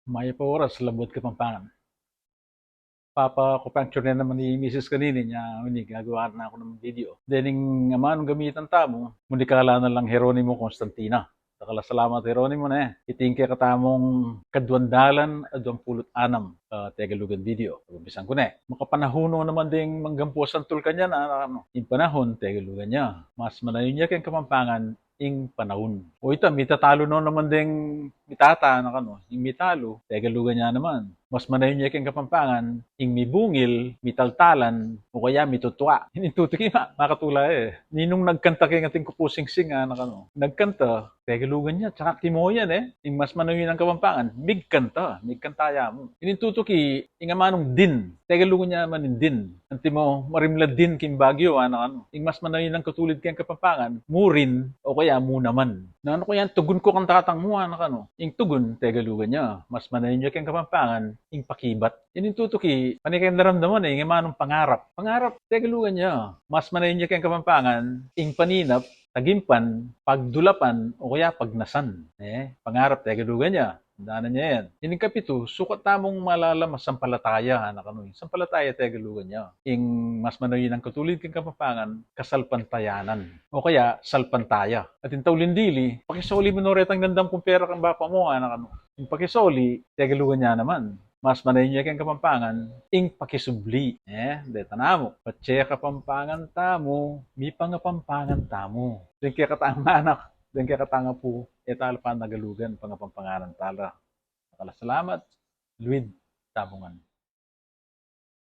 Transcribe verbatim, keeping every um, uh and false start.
Mayap a oras, Labuad Kapampangan. Papa-acupuncture ne naman i misis kanini, nya ini gagawan na ku ng video. Dening amanung gamitan tamu, munikala na lang Jeronimo Constantina. Dakal a salamat, Jeronimo, ne. Iti ing kekatamung kaduang dalan at duang pulu't anam a Tegalugan video. Umpisan ku ne. Makapanahun no naman ding manggampu a santul kanyan, a, ano, ing panahun, Tegalugan ya. Mas manayun ya keng Kapampangan ing panaun. O ita, mitatalu no naman ding mitata, anak, ano, ing mitalu, Tegalugan ya naman. Mas manayun ya keng Kapampangan ing mibungil, mitaltalan, o kaya mitutua. Ining tutuki, ma-, makatula e. Ninung nagkanta keng ating kupusingsing, anak, ano. Nagkanta, Tegalugan ya, tsaka kimoyan e. Ing mas manayun yang Kapampangan, migkanta, migkanta ya mu. Ining tutuki, ing amanung din, Tegalugan ya naman ing din. Antimo, marimla din king Baguio, anak, ano. Ing mas manayun yang katulid keng Kapampangan, murin, o kaya mu naman. Nanu kaya ing tugun ku kang tatang mu, anak, ano. Ing tugun, Tegalugan ya, mas manayun ya keng Kapampangan, ing pakibat. Ining tutuki, pane keng daramdaman e, ing amanung pangarap. Pangarap, Tegalugan ya, mas manayun ya keng Kapampangan, ing paninap, tagimpan, pagdulapan, o kaya pagnasan. E, pangarap, Tegalugan ya. Tandanan ye yan. Ining kapitu, sukat tamung malalam a sampalataya, anak, ano. Ing sampalataya, Tegalugan ya. Ing mas manayun yang katulid keng Kapampangan, kasalpantayanan. O kaya, salpantaya. At ing tauli dili, pakisoli mu no retang damdam kung pera kang bapa mu, anak, ano. Ing pakisoli, Tegalugan ya naman. Mas manayun ya keng Kapampangan, ing pakisubli. E, deta namu. Patse Kapampangan tamu, mipangapampangan tamu. Deng kekatang anak, deng kekatang apu, e tala panagalugan, pangapampanganan tala. Dakal a salamat, Luid Tabungan.